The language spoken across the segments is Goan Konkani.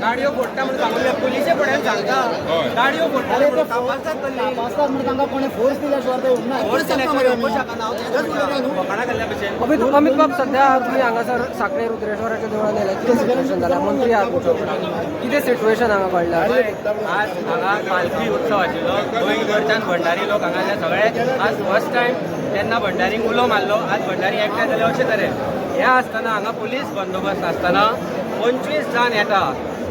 गाडयो फोडटा म्हणून सांगून पुलिसे फुड्यान सांगता, गाडयो फोडटा म्हणून तपासतात कसली? तपासतात म्हणून तांकां कोणें फोर्स दिल्या शिवाय ते येवंक ना. फोर्स दिल्याशिवाय येवंक शकना. हांव तेच उलयतां. फकाणां केल्ल्या भशेन. अमित अमित बाब, सध्या तुम्ही हांगासर साखळे रुद्रेश्वराच्या देवळान येयला. कितें सिच्युएशन जाला? मंत्री आहात तुमच्या वांगडा. कितें सिच्युएशन हांगा घडला? आज हांगा पालखी उत्सव आशिल्लो. गोंयभरच्यान भंडारी लोक हांगा सगळे. आज फर्स्ट टायम तेन्ना भंडारींक उलो मारलो. आज भंडारी एकठांय जाले अशे तरेन हें आसतना, हांगा पुलीस बंदोबस्त आसतना 25 जाण येता,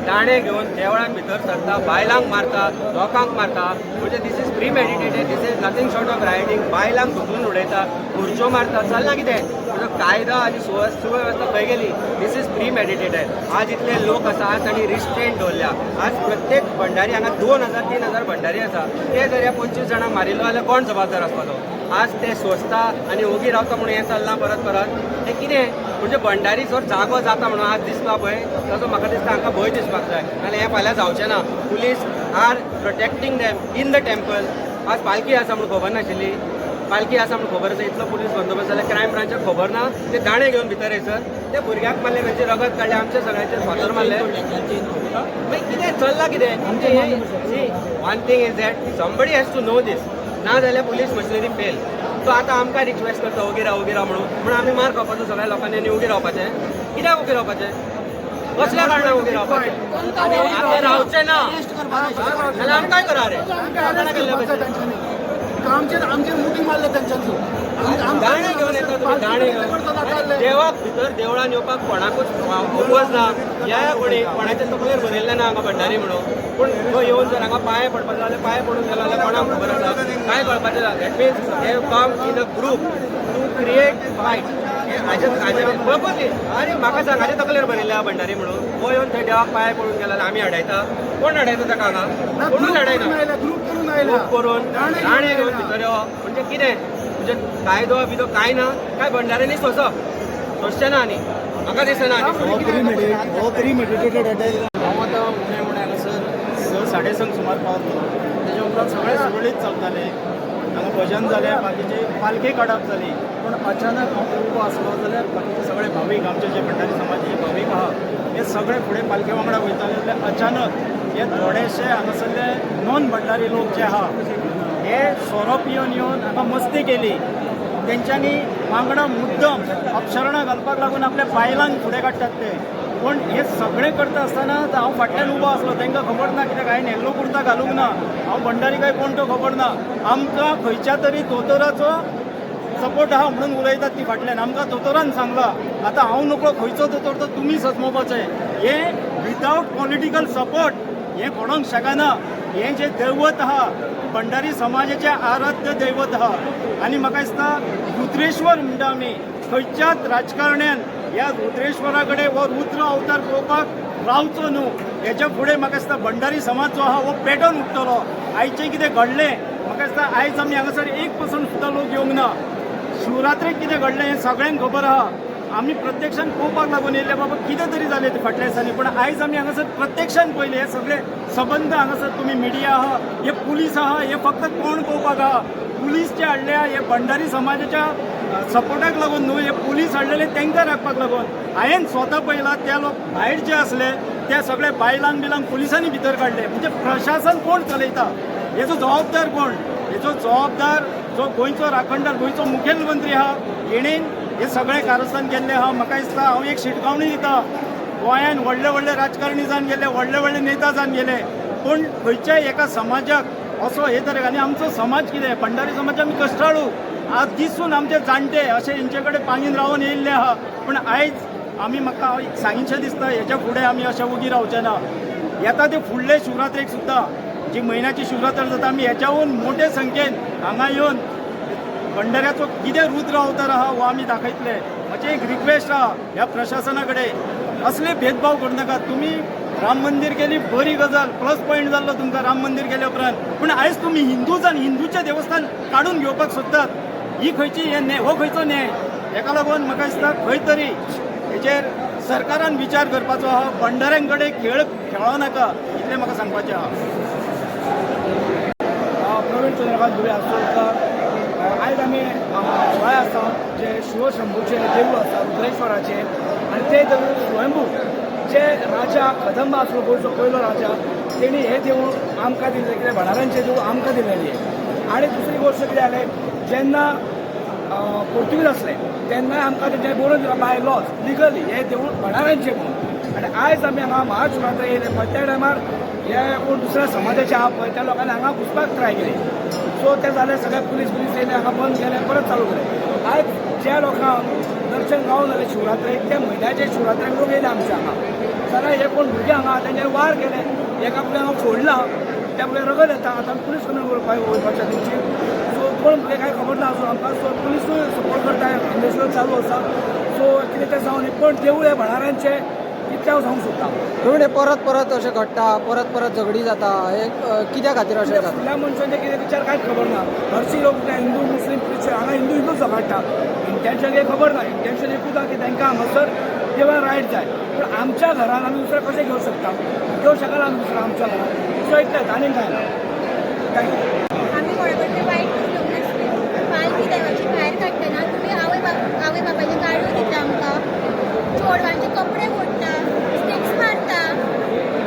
दाणे घेवन देवळान भितर सरता, बायलांक मारता, लोकांक मारता. म्हणजे this is premeditated, this is nothing short of rioting. बायलांक धुकलून उडयता, खुर्च्यो मारता. चलना कितें? म्हणजे कायदा आनी सुवेवस्था खंय गेली? This is premeditated. आज इतले लोक आसा, आज तांणी रिस्ट्रेंट दवरल्या. आज प्रत्येक भंडारी हांगा 2000, 3000 भंडारी आसा. ते जर ह्या 25 जाणांक मारिल्लो जाल्यार कोण जबाबदार आसपाचो? आज ते सोंसता आनी ओगी रावता म्हणून हें चल्लां परत परत. हें कितें? म्हणजे भंडारी जर जागो जाता म्हणून आज दिसला पळय, ताचो म्हाका दिसता हांकां भंय दिसपाक जाय. आनी हें फाल्यां जावचें ना. Police are protecting them in the temple. आज पालखी आसा म्हणून खबर नाशिल्ली? पालखी आसा म्हणून खबर आसा? इतलो पुलीस बंदोबस्त जाल्यार क्रायम ब्रांचाक खबर ना? ते दाणे घेवन भितर येसर ते भुरग्याक मारले, तांचे रगत काडलें, आमच्या सगळ्यांचे फातर मारले. मागीर कितें चल्लां कितें? See, one thing is that somebody has to know this. ना जाल्यार पुलीस मशिनरी फेल. तो आतां आमकां रिक्वेस्ट करता, ओगी राव, ओगी राव म्हणून. म्हणून आमी मार खावपाचो सगळ्या लोकांनी आनी ओगी रावपाचें? कित्याक ओगी रावपाचें? कसल्या कारणान ओगी रावपाचें? आतां रावचें ना जाल्यार आमकांय करा रे. केल्ल्या भशेन. आमचेर आमचेर मुठी मारले तेंच्यांनी. दाणे घेवन येता तुमी, दाणे घेवन. देवाक भितर देवळान येवपाक कोणाकूच वच ना. या कोणी कोणाच्या तकलेर बरयल्लें ना हांगा भंडारी म्हणून. पूण तो येवन जर हांगा पांय पडपाचो जाल्यार पांय पडून गेलो जाल्यार कोणाक खबर आसा? कांय कळपाचें ना. That means they come in a group to create fight. हाजे पळोवपाची. आनी म्हाका सांग, हाजे तकलेर बरयल्लें आहा भंडारी म्हणून. हो येवन थंय देवाक पांय पडून गेलो जाल्यार आमी आडायता? कोण आडायता ताका हांगा? कोणूच आडायना. ग्रुप करून आयला. ग्रुप करून दाणे घेवन भितर येवप म्हणजे कितें? म्हणजे कायदो बिदो कांय ना. काय भंडाऱ्यांनी सोंसप? सोंसचें ना. आनी म्हाका दिसना आनी हो प्रीमेडिटेटेड अटॅक. हांव आतां उणें उणें हांगासर 6, 6:30 सुमार पावलो. तेच्या उपरांत सगळें सुरळीत चलतालें. हांगा भजन जालें, बाकीचे पालखी काडप जाली. पूण अचानक हांव उबो आसलो जाल्यार बाकीचे सगळे भावीक, आमचे जे भंडारी समाजाचे भावीक आहा, हे सगळे फुडें पालखे वांगडा वयताले जाल्यार अचानक हे थोडेशे हांगासरले नॉन भंडारी लोक जे आहा, हे सोरो पिवन येवन हांगा मस्ती केली तेंच्यांनी. वांगडा मुद्दम अपशरणां घालपाक लागून आपल्या बायलांक फुडें काडटात ते. पूण हे सगळें करता आसतना हांव फाटल्यान उबो आसलो. तांकां खबर ना, कित्याक हांवें येल्लो कुर्ता घालूंक ना. हांव भंडारी काय कोण तो खबर ना. आमकां खंयच्या तरी दोतोराचो सपोर्ट आहा म्हणून उलयतात ती फाटल्यान. आमकां दोतोरान सांगलां. आतां हांव नकळो खंयचो दोतोर तो, तुमी सजमोवपाचें. हें विदावट पॉलिटिकल सपोर्ट हें घडोवंक शकना. हें जें दैवत आहा, भंडारी समाजाचें आराध्य दैवत आहा आनी म्हाका दिसता रुद्रेश्वर म्हणटा आमी, खंयच्याच राजकारण्यान ह्या रुद्रेश्वरा कडेन हो रुद्र अवतार पळोवपाक रावचो न्हू. हेच्या फुडें म्हाका दिसता भंडारी समाज जो आहा हो पेटोवन उठ्ठलो. आयचें कितें घडलें, म्हाका दिसता आयज आमी हांगासर 1% सुद्दां लोक येवंक ना. शिवरात्रेक कितें घडलें हें सगळ्यांक खबर आहा. आमी प्रत्यक्षान पळोवपाक लागून येयल्ले, बाबा कितें तरी जालें ते फाटल्या दिसांनी. पण आयज आमी हांगासर प्रत्यक्षान पळयलें. हे सगळे सबंद हांगासर तुमी मिडिया आहा, हे पुलीस आहा, हे फक्त कोण पळोवपाक आहा? पुलीस जे हाडले हे भंडारी समाजाच्या सपोर्टाक लागून न्हू. हे पुलीस हाडलेले तांकां राखपाक लागून. हांवें स्वता पळयलां, त्या लोक भायर जे आसले ते सगळे बायलांक बिलांक पुलिसांनी भितर काडले. म्हणजे प्रशासन कोण चलयता? हेजो जबाबदार कोण? हेजो जबाबदार जो गोंयचो राखणदार, गोंयचो मुखेलमंत्री आहा, हेणेन हे सगळें कारस्थान केल्लें आहा. म्हाका दिसता हांव एक शिटकावणी दिता. गोंयान व्हडले व्हडले राजकारणी जावन गेले, व्हडले व्हडले नेता जावन गेले, पूण खंयच्याय एका समाजाक असो हे तरेन. आनी आमचो समाज कितें, भंडारी समाज, आमी कश्टाळू. आज दिसून आमचे जाणटे अशे हेंचे कडेन पांगीन रावन येयल्ले आहा. पूण आयज आमी, म्हाका एक सांगीनशें दिसता, हेच्या फुडें आमी अशें ओगी रावचे ना. येता ते फुडले शिवरात्रेक सुद्दां, जी म्हयन्याची शिवरात्र जाता, आमी हेच्याहून मोठे संख्येन हांगा येवन भंडाऱ्याचो कितें रुद्र अवतार आहा हो आमी दाखयतले. म्हजें एक रिक्वेस्ट आहा ह्या प्रशासना कडेन, असले भेदभाव करूं नाकात तुमी. राम मंदिर केली, बरी गजाल, प्लस पॉयंट जाल्लो तुमकां राम मंदिर केल्या उपरांत. पूण आयज तुमी हिंदूजान हिंदूचें देवस्थान काडून घेवपाक सोदतात. ही खंयची हे न्याय? हो खंयचो न्याय? हेका लागून म्हाका दिसता खंय तरी हेचेर सरकारान विचार करपाचो आहा. भंडाऱ्यां कडेन खेळ खेळो नाका, इतलें म्हाका सांगपाचें आहा. हांव प्रवीण चंद्रकांत धुळे आसोलकर. आयज आमी गोंया आसा, जे शिवशंभूचें देवूळ आसा रुद्रेश्वराचें, आनी तें देवूळ स्वयंभू. जे राजा कदंब आसलो, गोंयचो पयलो राजा, तेणी हें देवूळ आमकां दिल्लें. कित्याक भंडारांचें देवूळ आमकां दिल्लें. आनी दुसरी गोश्ट कितें जालें, जेन्ना पोर्तुगीज आसले तेन्नाय आमकां तेंच्यांनी बरोवन दिलां बाय लॉज लिगली हें देवूळ भंडारांचें म्हणून. आनी आयज आमी हांगा महाशिवरात्र येयले पळय, त्या टायमार हे कोण दुसऱ्या समाजाचे आहा पळय, त्या लोकांनी हांगा घुसपाक ट्राय केली. सो ते जालें, सगळे पुलीस पुलीस येयले, हांगा बंद केलें, परत चालू केलें. आयज ज्या लोकांक दर्शन गावून जालें शिवरात्रेक, त्या म्हयन्याचे शिवरात्रेक लोक येयले आमच्या हांगा, जाल्यार हे कोण भुरगे हांगा तेंच्यांनी वार केले, एका भुरग्याक हांगा फोडला, त्या भुरग्याक रगत येता. आतां आमी पुलीस कंप्लेन करपाक वयपाचें तेंची. सो कोण भुरगे कांय खबर ना आसूं आमकां. सो पुलिसूय सपोर्ट करता, इन्वेस्टिगेशन चालू आसा. सो कितें तें जावं न्ही, पण देवूळ हे भंडारांचें इतलें हांव सांगूंक सोदतां. प्रवीण, हे परत परत अशें घडटा, परत परत झगडी जाता, हे कित्या खातीर अशें जाता? फुडल्या मनशांचे कितें विचार कांयच खबर ना. हरशीं लोक हिंदू मुस्लीम क्रिश्चन, हांगा हिंदू हिंदू झगडटा. इंटेन्शन हें खबर ना. इंटेन्शन एकूच आहा की तांकां हांगासर देवा रायट जाय, पूण आमच्या घरान आमी दुसरें कशें घेवंक शकता? घेवंक शकना आमी दुसरें आमच्या घरान. सो इतलेंच, आनीक कांय ना. Thank you. आमी कोणा कडेन वायट उलोवंक नासलें. पालखी देवाची भायर काडटना तुमी आवय बापायच्यो गाळयो दिता आमकां, चेडवांचे कपडे मोडटा, स्टिक्स मारता.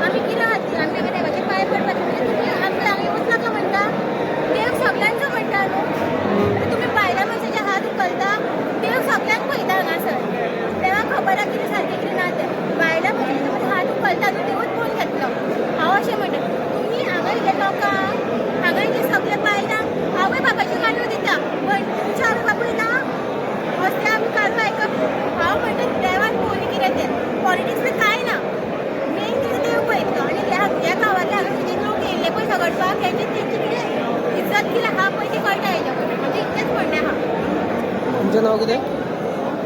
आमी कित्या खातीर? आमी हांगा देवाचे पांय पडपाचे म्हणजे तुमी आमकां हांगा येवच नाका म्हणटा. देव सगल्यांचो म्हणटा न्हू. आनी तुमी बायलां मनशाचे हात उखलता. देव सगल्यांक पळयता हांगासर. देवाक खबर आहा कितें सारकें कितें ना तें. बायलां मनशाचे तुमी हात उखलता न्हू, देवूच पळोवन घेतलो. हांव अशें म्हणटा, तुमी हांगा इल्ले लोकांक, हांगा इल्ले सगळे बायलांक आवय बापायच्यो गाळयो दिता, पण तुमच्या आवय बापूय ना असले आमी गाळयो आयकप. हांव म्हणटा देवान पळोवनी कितें तें. पॉलिटिक्स बी कांय ना, मेन कितें देव पळयतलो. आनी ह्या गांवांतले हांगा जे लोक येयल्ले पळय झगडपाक, तेंची कितें इज्जत कितें आहा पळय ती कळटा हेज्या वयल्यान. म्हणजे इतलेंच म्हणणें आहा. तुमचें नांव कितें?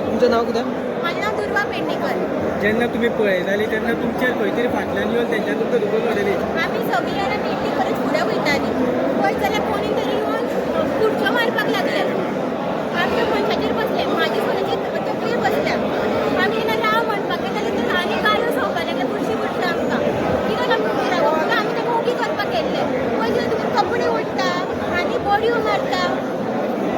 तुमचें नांव कितें? म्हाजें नांव दुर्वा पेडणेकर. जेन्ना तुमी पळयताली तेन्ना तुमचेर खंय तरी फाटल्यान येवन तेंच्यानी तुमकां दुखोवन उडयली? आमी सगळीं जाणां पेडणी करत फुडें वयतालीं, पळयत जाल्यार कोणी तरी येवन खुर्च्यो मारपाक लागले. आमच्या मनशाचेर बसले, म्हाजे स्वताचे तकलेर बसल्या. आमी जेन्ना राव म्हणपाक गेले जाल्यार तर आनी गाळयो संवपाक लागले, बुरशी बुरशी आमकां. कित्याक आमकां उबी रावप? म्हणून आमी ताका ओगी करपाक गेल्ले. पळयत जाल्यार तुमी कपडे ओडटा आनी बडयो मारता,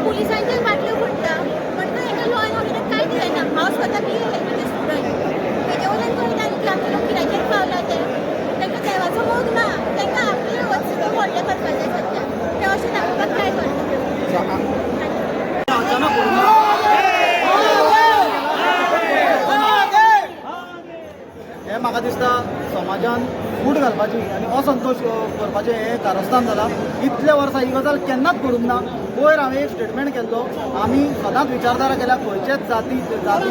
पुलिसांचेर बाटल्यो फोडटा. म्हणटा हेका लॉ एन्ड ऑर्डर कांयच जायना. हांव स्वता बी एल स्टुडंट, तेजे वयल्यान कळटा न्हू की आमचे लोक कित्याचेर पावला ते. तांकां देवाचो मोग ना, तांकां आपलें वचून व्हडलें करपाक जाय सद्या. ते अशें दाखोवपाक ट्राय करता. हें म्हाका दिसता समाजान फूट घालपाची आनी असंतोश करपाचें हें कारस्थान जालां. इतल्या वर्सां ही गजाल केन्नाच करूंक ना. पयर हांवें एक स्टेटमेंट केल्लो, आमी सदांच विचारधारा केल्या खंयचेच जाती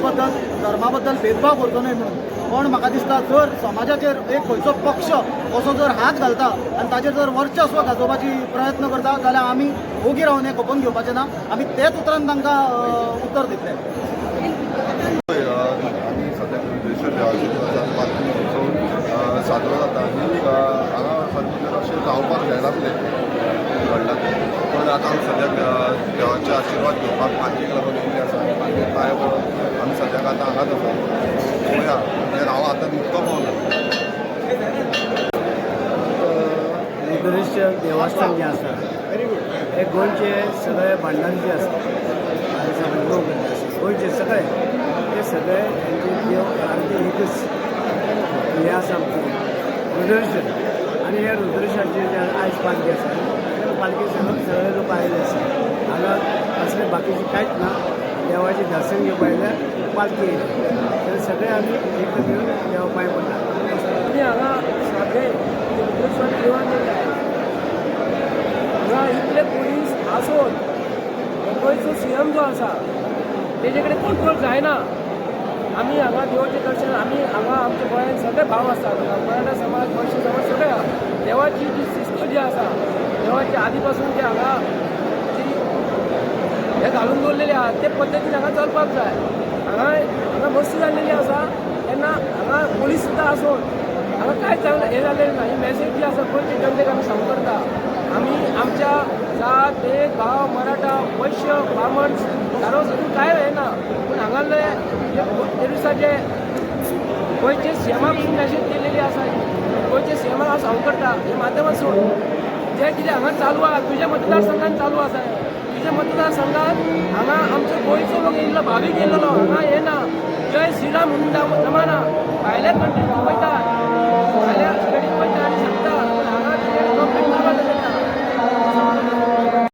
बद्दल, धर्मा बद्दल भेदभाव करचो न्हय म्हणून. पण म्हाका दिसता जर समाजाचेर एक खंयचो पक्ष असो जर हात घालता आनी ताचेर जर वर्चस्व गाजोवपाची प्रयत्न करता जाल्यार आमी ओगी रावन हें खपोवन घेवपाचें ना. आमी तेच उतरान तांकां उत्तर दितले. आमी सद्याक रुद्रेश्वर देवाचे देवळांत पालखी उत्सव साजरो जाता आनी हांगा सारकें अशें जावपाक जायनासलें घडलां तें, पण आतां आमी सद्याक देवाचे आशिर्वाद घेवपाक पालखेक लागून येयल्ले आसा आनी पालखेक पांय पडून आमी सद्याक आतां हांगाच आसा. पळया, म्हणजे हांव आतां निकतो पावला. रुद्रेश्वर देवस्थान जें आसा हे गोंयचे सगळे भांडारी जे आसा आनी सगळे लोक जे आसा गोंयचे सगळे, ते सगळे हेंचे देव आरती एकच हें आसा आमचें रुद्रेश्वर. आनी ह्या रुद्रेश्वराचे जे आयज पालखी आसा, त्या पालखी सगळे सगळे लोक आयिल्ले आसा. हांगा असले बाकीचे कांयच ना, देवाचें दर्शन घेवपा आयल्या, पालखी येयल्या, तर सगळे आमी एकत्र येवन देवा पांय पडटा. आमी हांगा सगळे रुद्रेश्वर देवळान येयले. हांगा इतले पुलीस आसून मुंबयचो सीएम जो आसा तेजे कडेन कंट्रोल जायना. आमी हांगा देवाचें दर्शन, आमी हांगा आमच्या गोंयांत सगळे भाव आसात, मराठा समाज, वैश्य समाज सगळे आहा. देवाची जी शिस्त जी आसा, देवाची आदी पासून जे हांगा जी हे घालून दवरलेले आहा ते पद्दतीन हांगा चलपाक जाय. हांगा हांगा मस्ती जाल्लेली आसा तेन्ना हांगा पुलीस सुद्दां आसून हांगा कांय जावं हें जालें ना. ही मॅसेज जी आसा गोंयचे जनतेक आमी सांगूंक करता, आमी आमच्या जात भेद भाव मराठा वैश्य ब्राह्मण धारो हातूंत कांय हें ना, पूण हांगासरले ते दिसा जे गोंयचे सीएमा पसून मॅसेज दिलेली आसा, गोंयचे सीएमाक हांव सांगूंक करता हे माध्यमांतसून जें कितें हांगा चालू आहा तुज्या मतदारसंघान चालू आसा, तुज्या मतदारसंघात हांगा आमचो गोंयचो लोक येयल्लो, भावीक येयल्लो, हांगा येना जय श्रीराम म्हणून जमाना. भायल्या कंट्रीन तूं वयता.